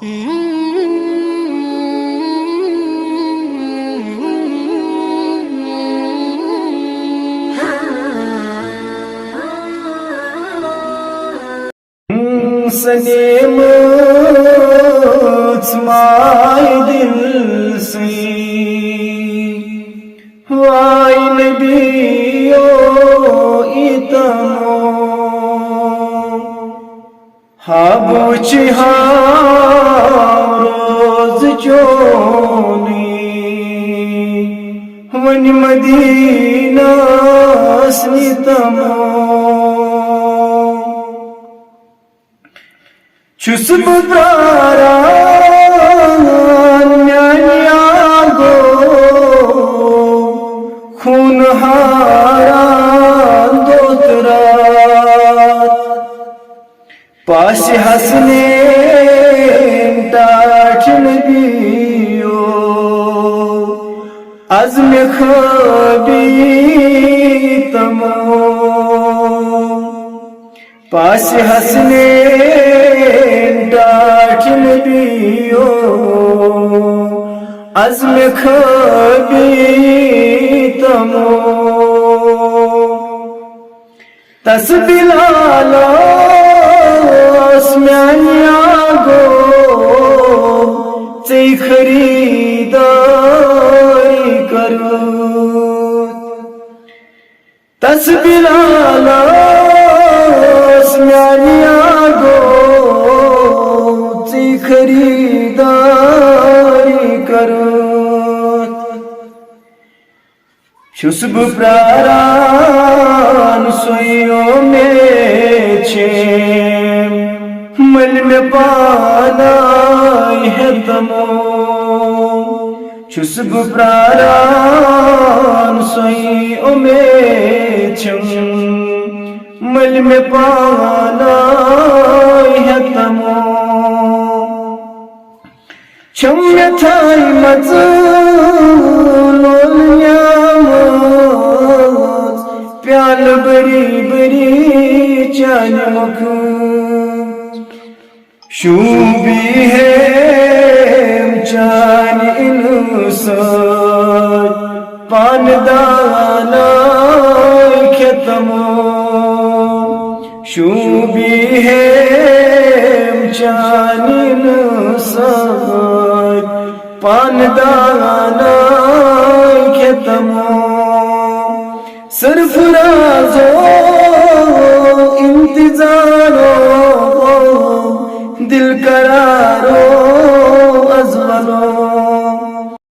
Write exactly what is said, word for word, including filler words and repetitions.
سنیمٕژ ماے دِل سٕے، واے نبیو ایتمو۔ ہا بہٕ وٕچھِ ہا روز چونٕے، وۄنۍ مدینس نیتمو۔ چھُس بہٕ پراران میانہِ آگو، خوٗن ہاران دۄہ تہٕ راتھ۔ پاسہِ حسنین ٹاٹھہِ نبیو، از مےٚ خٲبی تمو۔ پاسہِ حسنین ٹاٹھہِ نبیو، از مےٚ خٲبی تمو۔ تس بلالس میانہِ آگو ژے خریداری کرو۔ تس بلالس میانہِ آگو ژے خریداری کرو۔ چھُس بہٕ پراران سُے اُمید چھم، مٔلۍ مےٚ پانَے ہٮ۪تمو۔ چھُس بہٕ پراران سُے اُمید چھم، مٔلۍ مےٚ پانَے ہٮ۪تمو۔ چھم مےٚ تھایمژٕ لولہٕ نیمٕژ، پیالہٕ بٔری بٔری چانہِ مُکھٕ۔ شوٗبی ہیم چانہِ اِنہٕ سۭتۍ، پانہٕ دانَے کھٮ۪تمو۔ شوٗبی ہیم چانہِ اِنہٕ سۭتۍ، پانہٕ دانَے کھٮ۪تمو۔ سرفرازو